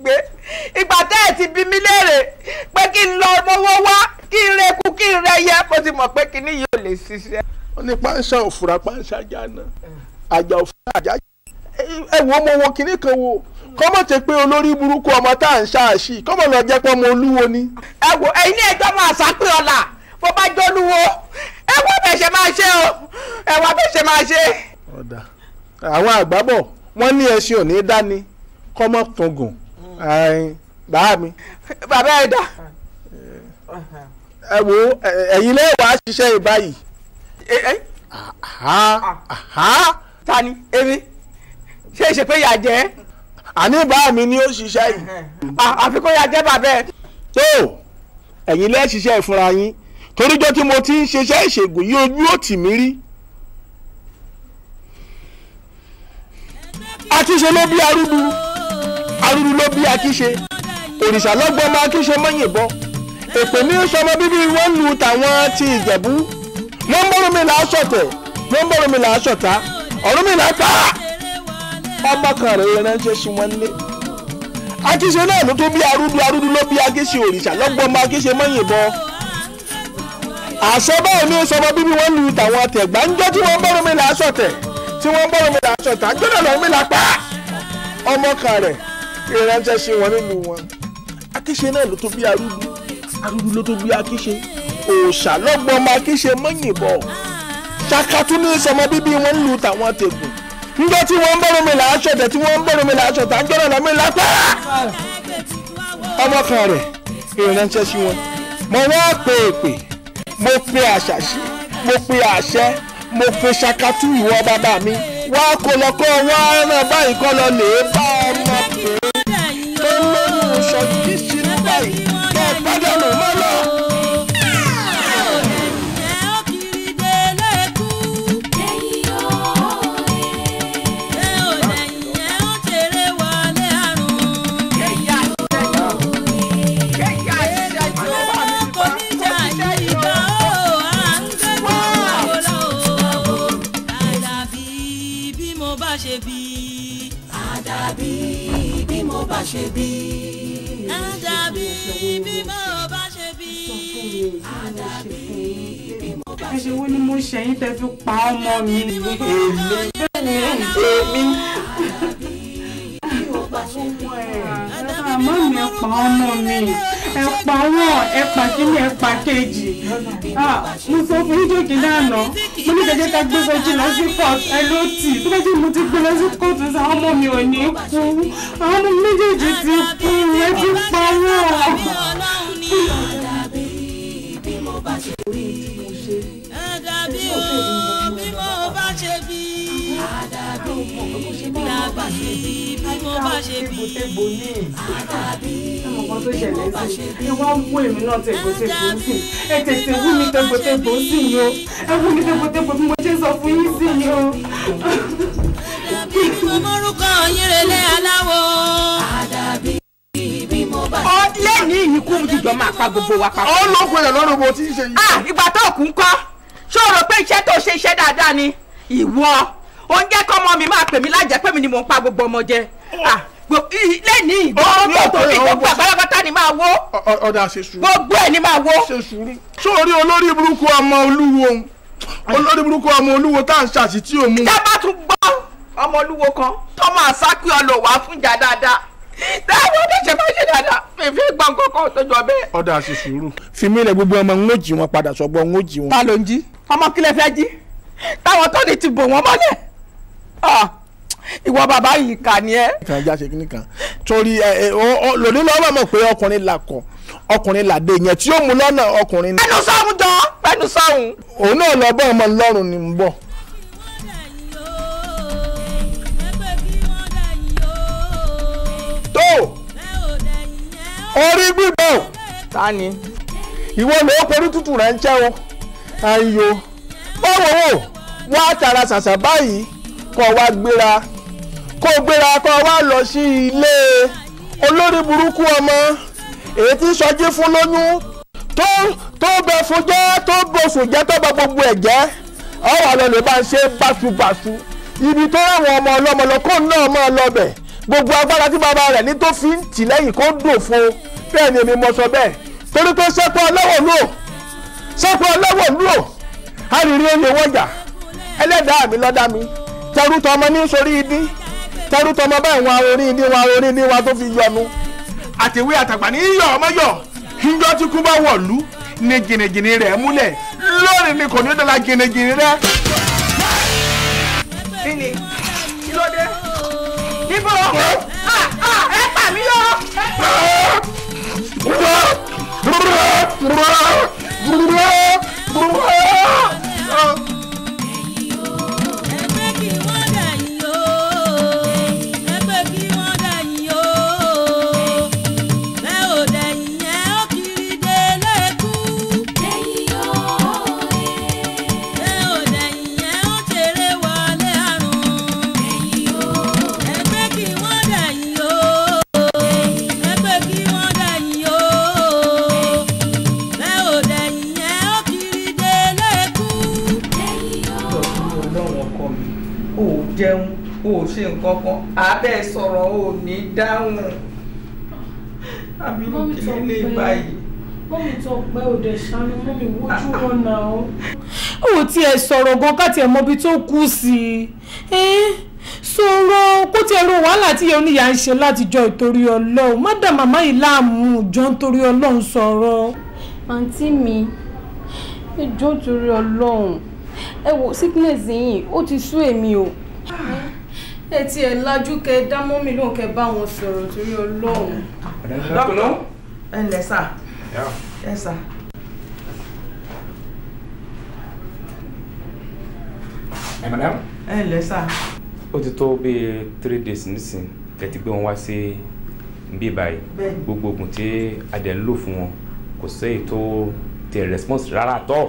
gbé. Ìgbà tẹ́ ẹ̀ ti bí mi léèrè pé kí n lọ mọ́wọ́ wá, kí n reku, kí n rẹyẹ, mo ti mọ̀ pé kinní yìí ò lè ṣiṣẹ́. Wọ́n ní pánsá òfurá pánsá jáná, àjà òfurá àjà. Ẹ wo mo wo kinní kan wo kọ́mọ̀ tẹ pé olórí burúkú ọmọ tá à ń ṣáàṣì kọ́mọ̀ lọ jẹ́ pé ọmọ olúwo ni. Ẹ wo ẹ̀yin ní ẹjọ́ máa sápé ọ̀la bó bá jẹ́ olúwo, ẹ wá bẹ́ẹ̀ ṣe máa ṣe o, ẹ wá bẹ́ẹ̀ ṣe máa ṣe. Ọ̀dà àwọn àgbà bọ̀ wọ́n ní ẹṣin ò ní dání kọ́mọ̀ tún gùn bàá mi. Bàbá ẹ̀ dà. Ẹ wo ẹ̀yin lẹ́wàá ṣiṣẹ́ ìbáyìí. Ta ni èmi ṣe é ṣe pé yà jẹ́. Àní bá mi ni ó ṣiṣẹ́ yìí. Àfi kó yà jẹ́ bàbá ẹ̀. Tó ẹ̀yin lẹ́ ṣiṣẹ́ ìfúnra yín toríjọ́ tí mo ti ń ṣiṣẹ́ ìṣègùn yìí ojú ò tì mí rí. Akíṣe ló bí arúdu, arúdu ló bí akíṣe, òrìṣà lọ́gbọ́n máa kíṣe mọ́yìnbọn. Èpè ní sọmọ bíbí wọn lu tàwọn ti Ìjẹ̀bú. Wọ́n ń bọ́rọ̀ mi là á ṣọ̀tẹ̀, wọ́n ń bọ́rọ̀ mi là á ṣọ̀tá, ọ̀rọ̀ mi là á pa. Ọmọ kan rẹ̀ ránṣẹ́ sí wọn lé. Akíṣe náà ló tó bí arúdu, arúdu ló bí akíṣe, òrìṣà lọ́gbọ́n máa kíṣe mọ́yìnbọn. Àṣẹ báyìí ní sọmọ bíbí wọn lu tàwọn tẹ̀gbá ń jọ́ tí wọ́n ń bọ́rọ̀ mi là á ṣọ̀tẹ̀, tí wọ́n ń bọ́rọ̀ mi là á ṣọ̀tá, gbọ́dọ̀ lọ́rọ̀ mi là pa. Ọmọ kan rẹ̀ ránṣẹ́ sí wọn nílùú wọn. Akíṣe náà ló tó bí arúdu, arúdu ló tó bí akíṣe, òòṣà lọ́gbọ́n máa kíṣe mọ́yìnbọn. Ṣakatú ní sọmọ bíbí wọn ń lu tàwọn tẹ̀gùn. Njọ́ tí wọ́n ń bọ́rọ̀ mi là á ṣọ̀tẹ̀, tí wọ́n ń bọ́rọ̀ mi là á ṣọ̀tá, gbọ́dọ̀ lọ́rọ̀ mi là pa. Ọmọ kan rẹ̀ ìránṣẹ́ sí wọn. Mo wá pe èpè, mo pe àṣàṣì, mo pe àṣẹ, mo pe ṣakatú ìwọ bàbá mi. Wá kó lọ kó wá rán báyìí kọ́ lọ lè bá ọmọkùnrin tó lóyún sọjí sínú báyìí kẹ́ ẹ pàdánù mọ́ lọ. Ṣe bí. Àdàbí bí mo bá ṣe bí. Àdàbí bí mo bá ṣe bí. Ẹ̀ṣẹ̀ wo ni mo ṣe yín tẹ́ fi pa ọmọ mi? Èmi. Àmọ́ mi ẹ pa ọmọ mi. Ẹ pa wọ́n, ẹ pa kíní, ẹ pa kejì. Mo sọ fún yín jókè lánàá. Mo ní jẹjẹ ká gbé Sọjí lọ sí court, ẹ ló tì. Tó bá jẹ́ mo ti gbé lọ sí court, àwọn ọmọ mi ò ní kú. Àwọn ọmọ méjèèjì ti kú, ẹ ti pa wọ́n. Àdàbí bí mo bá ṣe bí. Àdàbí bí mo bá ṣe bí. Àdàbí bí mo bá ṣe bí. Àdàbí bí mo bá ṣe bí. Ẹ wá wú èmi náà tẹ̀gbọ́tẹ̀gbọ́ sí. Ẹ tètè wú mi tẹ̀gbọ́tẹ̀gbọ́ sí yìí o. Ẹ wú mi tẹ̀gbọ́tẹ̀gbọ́ bí mo ṣe sọ fún yín sí yìí o. Àdàbí bí mo mórúkọ yín relé aláwo. Àdàbí bí mo bá ṣe bí. Lẹ́yìn ìyíkú jíjọ máa pa gbogbo wa papọ̀. Ó lókun ẹ̀ lọ́rùn mo ti ń ṣe yìí. Ìgbà tó kù ń kọ́, ṣé o rò pé iṣẹ́ tó ṣe iṣẹ́ dáadáa ni? Ìwọ ó ń jẹ́ kọ́mọ mi máa pè mí lájẹ́ pé mi ni mò ń pa gbogbo ọmọ jẹ. Lẹ́ni ìgbọ́n tó ní gbogbo àgbàlagbàtà ni máa wó. Ọ̀dà ṣe sùúrù. Gbogbo ẹ̀ ni máa wó. Ṣe sùúrù. Sórí olórí burúkú ọmọ olúwo, olórí burúkú ọmọ olúwo tá à ń ṣàṣì tí ò mú. Tá a bá tún gbọ́ ọmọ olúwo kan tó máa sákì ọlọ wá fún ìjà dáadáa. Dáwọ́ ọdẹ ṣe máa ṣe dáadáa, mi fi gbọ́n kọ́kọ́ tó jọ bẹ́ẹ̀. Ọ̀dà ṣe sùúrù. Fi mí lẹ̀ gbogbo ọmọ ń jí wọn padà sọ́gbọ́n ń jí wọn. Ta ló ń jí? Ọmọ kílẹ̀ fẹ́ jí? Táwọn tó ní ti bò wọ́n mọ́lẹ̀. Ìwọ bàbá yìí kà ni ẹ. Kan já ṣe kíní kan torí lòdì lọ́wọ́ mọ̀ pé ọkùnrin là kọ̀, ọkùnrin là dé yẹn tí ó mú lọ́nà ọkùnrin ni. Ẹnu sọ́hun jọ, ẹnu sọ́hun. Òun náà lọ bọ́ ọmọ lọ́rùn ni ń bọ̀. Tó orí gbígbọ́. Ta ni? Ìwọ ló porí tútù rẹ̀ ń jẹ́ o. Ayo báwo wò wá tara ṣàṣà báyìí kó wá gbéra, kó gbéra kó wá lọ sí ilé olórí burúkú ọmọ èyí tí Sọjí fún lóyún tó bẹ fún jẹ́, tó bọ̀sùn jẹ́, tó bá gbogbo ẹ̀ jẹ́. Ọ̀rọ̀ àlọ́ lè bá ń ṣe báṣubàṣu ibi tó ráwọn ọmọ ọlọ́mọ lọ kó náà máa lọ bẹ̀ Gbogbo agbára tí bàbá rẹ̀ ní tó fi ń tì lẹ́yìn kó dòfo. Bẹ́ẹ̀ ni èmi mọ sọ bẹ́ẹ̀. Torí pé sẹ́pọ̀ ọlọ́wọ̀ lò, sẹ́pọ̀ ọlọ́wọ̀ lò, arìnrìn oyè wọ̀jà, ẹlẹ́dàá mi lọ́dá mi, tẹrú tọmọ ní sórí idí, tẹrú tọmọ báyìí wọn orí idí wọn orí idí wọn tó fi yọnu. Àtìwé àtàgbà ní yíyọ ọmọ yọ, ìjọ tí kú bá wọ̀lú ní jìnnìjìnnì rẹ̀ múlẹ̀, lónìí ni kò ní dọ́là jìnnìjìnnì rẹ̀. Kí ni? Kí ló dé? Níbo? Ẹ pa mí o! Ẹgbẹ́ kí wọ́n dẹ̀yìn o, ẹgbẹ́ kí wọ́n dẹ̀yìn o, bẹ́ẹ̀ ò dẹ̀yìn ẹ̀ ó kiri délé kú. Bẹ́ẹ̀ ò dẹ̀yìn ẹ̀ ó ṣeré wọlé àrùn. Ẹgbẹ́ kí wọ́n dẹ̀yìn o, ẹgbẹ́ kí wọ́n dẹ̀yìn o, bẹ́ẹ̀ ò dẹ̀yìn ẹ̀ ó kiri délé kú. Ọlọ́run ọkọ mi, ò jẹun, ò ṣe nǹkan kan, abẹ́ sọ̀rọ̀ ò ní dáhùn. Àbínú kí lè báyìí. Mọ́mí tó pẹ́ òde ṣàánú mọ́mí wojú wọn náà. Ó tiẹ̀ sọ̀rọ̀ gan ká tiẹ̀ mọbi tó kù sí i. Sọ̀rọ̀ kó tiẹ̀ ro wàhálà tí ìyá oníyà ń ṣe látijọ́ ìtorí Ọlọ́run. Má dà màmá yìí láàmú jọ nítorí Ọlọ́run sọ̀rọ̀. Àǹtí mi, ẹ jọ̀ọ́ nítorí Ọlọ́run, ẹ wo sickness yìí ó ti sú èmi o. Ẹ tiẹ̀ lajú kẹ dá mọ́mí lóhùn kẹ bá wọn sọ̀rọ̀ torí Ọlọ́run. Dọ́kítọ̀, ẹ ǹlẹ́ sà. Ẹ sà. Ẹ madam. Ẹ ǹlẹ́ sà. Ó ti tó bíi 3 days nísìn tẹ́ ti gbé wọn wá sí bí báyìí. Gbogbo oògùn tí a dẹ̀ ń lò fún wọn kò séyìí tó tẹ response rárá tọ́.